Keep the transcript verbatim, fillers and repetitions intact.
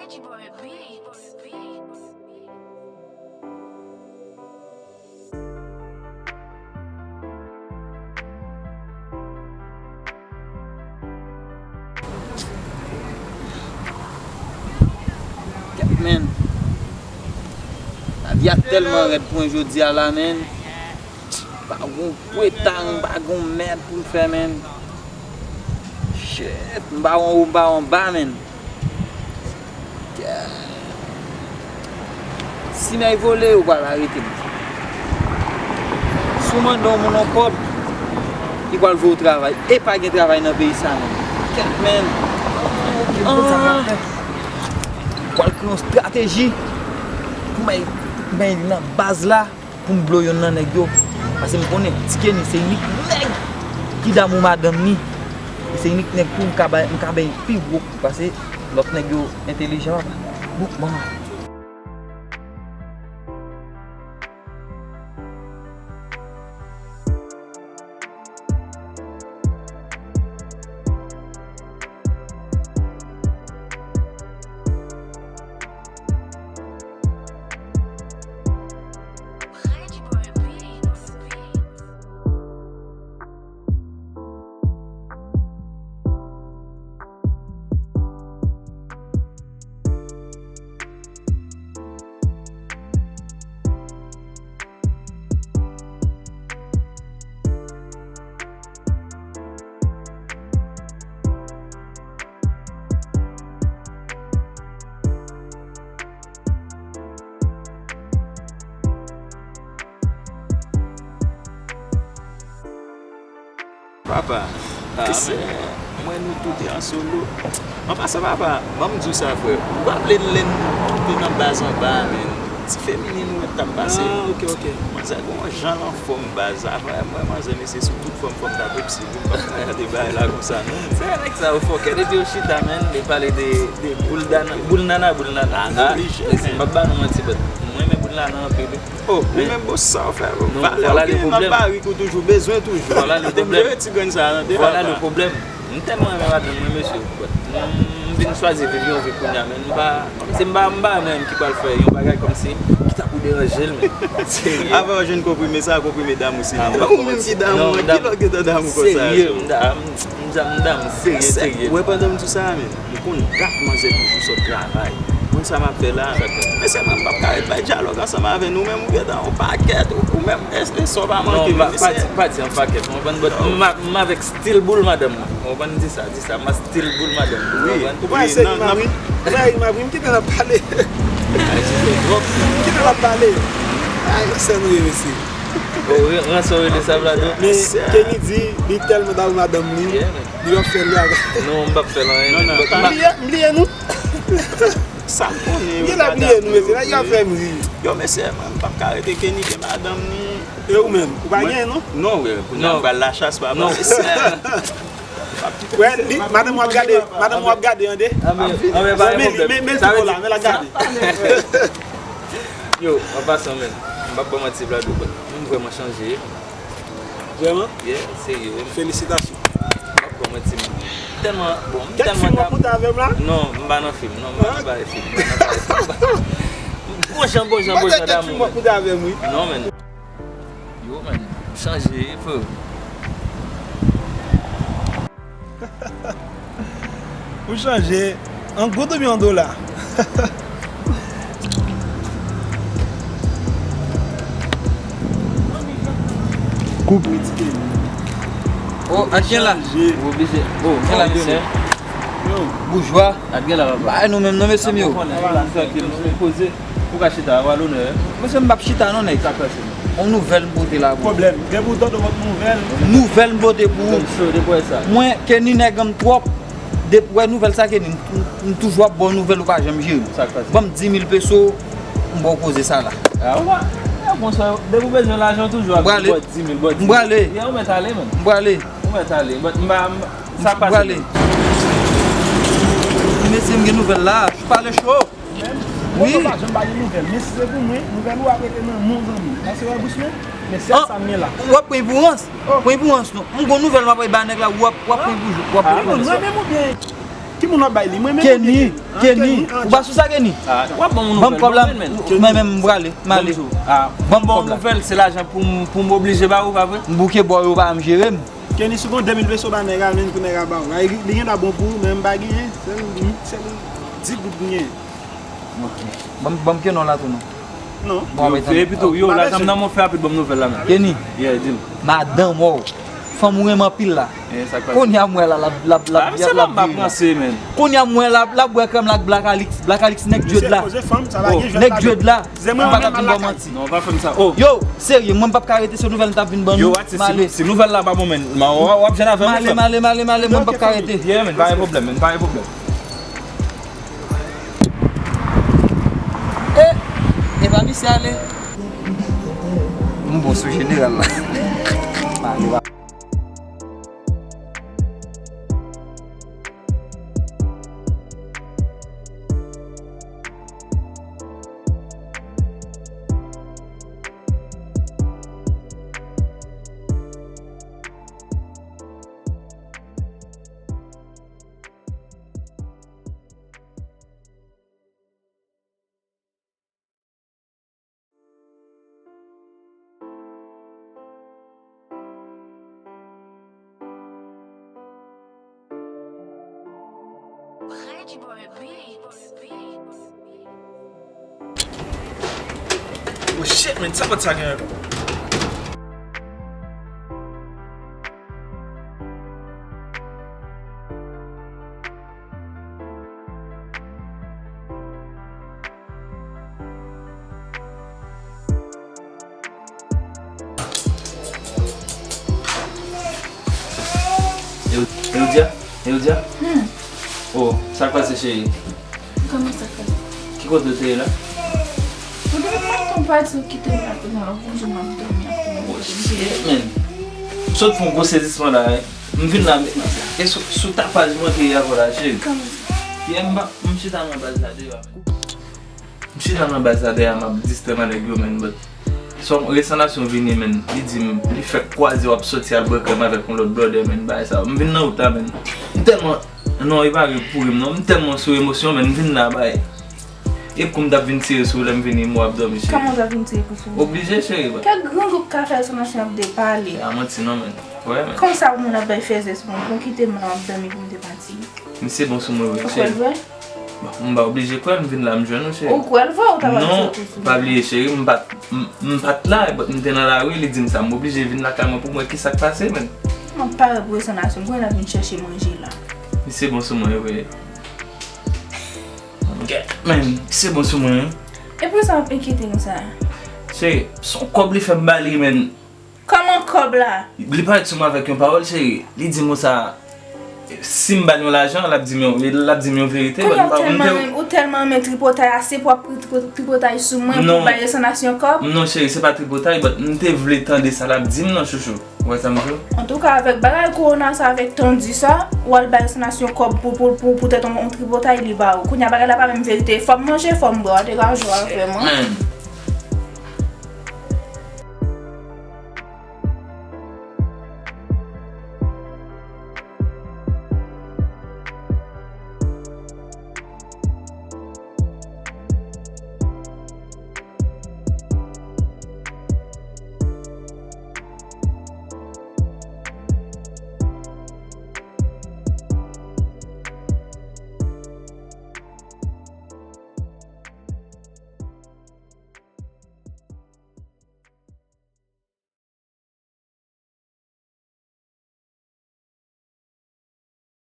Kèt, menn. Lavi a tèlman rèd pou mwen jodi a la, menn. M pa gon pweta, m pa gon mèd pou m fè, menn. Shit, m pa wè anwo, m pa wè anba, menn. Si mèy vole, yo pral arete m. Si w mande yon moun yon kòb, li pral voye w travay. E pa gen travay nan peyi sa, menn. Kèt, menn. Ah. Pral kreye yon estrateji pou mèy, mèy nan baz la. Pou m blo yonn nan nèg yo. Paske m konnen Ti Kenny se inik nèg ki damou madanm ni. E se inik nèg tou m ka bay, m ka bay pi gwo kou. Paske lòt nèg yo entèlijan, papa. Bon, bon. Papa, ah, mesye, mwen nou tou te an solo. An pasan, papa, ban m di w sa, frè. Ou raple n lè n te nan baz anba a, men ti feminen nou wè t ap pase. Ah, ok, ok. Manzè gon jan l anfòm baz la, frè. Mwen, manzè, mesye, sou tout fòm, fòm ta tou psi, pou m p ap ka gade bagay la konsa, non. Se nèg sa yo fòkè, depi yo chita, men, li pale de, de boul dana, boul nana, boul nana. Ah, oblije, mesye, men. M p ap ba nou manti, but mwen renmen boul nana anpil, wi. Oh, ou menm, bon, sa w fè, valè w genyen nan barik ou toujou bezwen toujou. Vwala le pwoblèm. Te m jere ti grenn sa a nan te papa. Vwala le pwoblèm. M tèlman renmen madanm mwen, mesye. M, m vin chwazi viv yon vi kounye a, men m pa, se m pa, m pa mwen menm ki pral fè yon bagay kòmsi ki ta pou deranje l, men. Serye. Avan w jwenn konprime sa, konprime damou, silvouplè. Ou menm ki damou, ki lòt ki ta damou konsa? Serye, m damou, m damou, serye, serye. Ou wè pandan m di w sa a, men. M konn dat manzè toujou sot travay. Konn sa m ap fè la. Mesye, mwen m p ap ka ret bay dyalòg ansanm avè nou, menm ou gentan yon pakèt, ou, ou menm, e, e sa w pa manke, mesye. Non, pa di, pa di yon pakèt, ou konprann, but m a, m avèk stil boul madanm mwen. Ou konprann, di sa, di sa, m a stil boul madanm mwen, ou konprann? Ou pa eseye ri m ap ri, ou pa ri m ap ri, m kite l ap pale. M kite l ap pale. Ay, sè nou ye, mesye. Oh, ran-, ranse w rele sa, Vlado? Men, Kenny di, li tèlman damou madanm li. Yeah, man. Li p ap fè l la. Non, m p ap fè l anyen. Non, non, men m bliye, m bliye nou. Sa m konnen, yo, gen la bliye nou, mesye, nèg yo ap fè m ri. Yo, mesye, mwen, m p ap ka rete, Kenny gen madanm ni. E ou menm, ou pa genyen, non? Non, wè, kounye a m pral lachas, papa. Non. Wè, li, madanm w ap gade, madanm w ap gade, tande. Ah, men, ah, men, pa gen pwoblèm. Men, men, men l fè la, men l ap gade. Yo, an pasan, men, m p ap ba w manti, Vlado, but m vrèman chanje. Vrèman? Yeah, serye, wi. Felisitasyon. M ap ba w manti, m tèlman, bon, m tèlman damou. Kèk fim w ap moute avè m la? Non, m pa nan fim, non, m pa nan bagay fim, m pa nan bagay fim. Bon jan, bon jan, bon jan damou, men. Kèk fim w ap moute avè m, wi. Non, men. Yo, men, m chanje, frè. Ou chanje an goud oubyen an dola? Koup. Oh, at gen la. Ou oblije. Oh, gen la, mesye. Boujwa. At gen la, papa. Ay, nou menm, non, mesye m yo. Trankil, nou poze. Ou ka chita, ou a lonè. Mesye, m p ap chita, non, nèg. Sa pase. Yon nouvèl m pote la pou ou. Pwoblèm. Depi w tande yon nouvèl. Nouvèl m pote pou ou. Mwen, Kenny nèg an m twòp. Depi w wè nouvèl sa, Kenny, m, m, m toujou ap ba w nouvèl, ou pa janm jere m. Sa k pase? Ban m di mil peso, m ba w koze sa la. A, ou pa, e konsa, depi w bezwen lajan, w toujou ap di, ba w di mil, ba w di mil. M prale. Ya, ou mèt ale, man. M prale. Ou mèt ale. But m pa, m, sa k pase? M prale. Mesye, m gen nouvèl la. Pale cho. Wi. Mwen pa janm ba yo nouvèl, men si se pou mwen, nouvèl ou ap rete nan non zanmi m. Paske wè bouch mwen, men sèl sa m gen la. W ap pran pou rans? Pran pou rans non. M gon nouvèl m ap bay ba nèg la, w ap, w ap pran pou jou, w ap pran pou rans. Ah, mwen menm ou byen? Ki moun w ap bay li? Mwen menm ou Kenny, byen Kenny? Kenny, ah, ou pa sou sa, Kenny? Ah, w ap ban m yon nouvèl, ban m kòb la, mwen menm, m prale, m ale. Ban m kòb la. Nouvèl, se lajan pou m, pou m oblije ba ou, pa vre? M bouke bò yo, pa janm jere m. Kenny, si w gon de mil peso ba nèg la, menm pou nèg la ba ou. Li gen dwa bon pou ou, men m pa genyen. Sèl, sèl di goud m genyen. Ok. Ban m, ban m Kenny la tou non. Non. Bon, yo, men fè pito, yo, lajan m nan men w, fè rapid, ban m nouvèl la, men. Kenny. Yeah, di m. Madanm ou, fanm ou renmen anpil la. Eh, sa k pase? Kounye a m wè la, l ap, l ap, l ap, ah, misye l ap, pa m ap ranse, men. Kounye a m wè l ap, l ap bwè krèm la ak Black Alix, Black Alix nèg dread la. Nèg dread la. M pa t ap vin ba w manti. Non, pa fè m sa. Oh. Yo, serye, mwen m p ap ka rete, se nouvèl m t ap vin ban nou. Yo, atis, m ale. Si, si nouvèl la pa bon, men, w ap jwenn avè m. M ale, m ale, m ale, m ale, mwen m p ap ka rete. Yeah, men, pa gen pwoblèm, men, pa gen pwoblèm. Eh, e pa misye ale. M bon sou jeneral la. M ale. Oh shit, man, sa pòt sa gen? Eudia? Eudia? Hmm. Oh, sa k pase, cheri? Kòman sa k pase? Ki kote w te ye la? Mwen te vin mande w pa di w kite m la, kounye a w konn jan m ap dòmi an. Oh shit, man. M sot fè yon gwo sezisman la, wi. M vin la, e sou, sou tapaj mwen te ye avè w la, cheri. Kòman sa? Yeah, m pa, m chita nan baz la deyò a, man. M chita nan baz la deyò a, m ap distrè m a nèg yo, man, but son resan nasyon vini, man, li di m, li fèk kwaze w ap soti al bwè krèm avèk yon lòt brother, man, bagay sa. M vin nan wout la, man. M tèlman, non, e pa ri pou ri m, non. M tèlman sou emosyon, man, m vin la, bay. E kou m t ap vin tire sou ou lè m vini, m wè w ap dòmi, cheri. Kòman w t ap vin tire kou sou mwen? Oblije, cheri, bay. Kèk grangou k ka fè resan nasyon ap depale. A manti, non, man. Wè, man. Kòm sa pou moun ap bay fèzè sou mwen, pou w kite m la, w ap dòmi pou m te pati. Misye bon sou mwen, wi, cheri. Ou kwè l vre? Bon, m pa oblije kwè, m vin la, m jwenn ou, cheri. Ou kwè l vre, ou ta pral tire kou sou mwen? Non, pa bliye, cheri, m pa t, m, m pa t la, but m te nan lari, li di m sa, m oblije vin lakay mwen pou m wè kisa k pase, man. M ap pare pou resan nasyon, m konnen l ap vin chèche manje la. Misye bon sou mwen, wi. Man, misye bon sou mwen, wi. E pou sa w ap enkyete konsa? Cheri, se yon kòb li fè m ba li, man. Kòman kòb la? Li parèt sou mwen avèk yon pawòl, cheri. Li di m konsa, si m ba l yon lajan, l ap di m yon, l ap di m yon verite, but m pa, m te... Kounye a w tèlman renmen, ou tèlman renmen tripotay, ase pou w ap tri-, tri-, tripotay sou mwen, pou w bay resan nasyon kòb? Non, cheri, se pa tripotay, but m te vle tande sa l ap di m nan, chouchou. Ou wè sa m di w? Antouka, avèk bagay kowona sa, avèk tandi sa, w al bay resan nasyon kòb pou, pou, pou, poutèt yon, yon tripotay li ba ou. Kounye a, bagay la pa menm verite. Fò m manje, fò m bwè, w te ka jwe avè mwen. Man,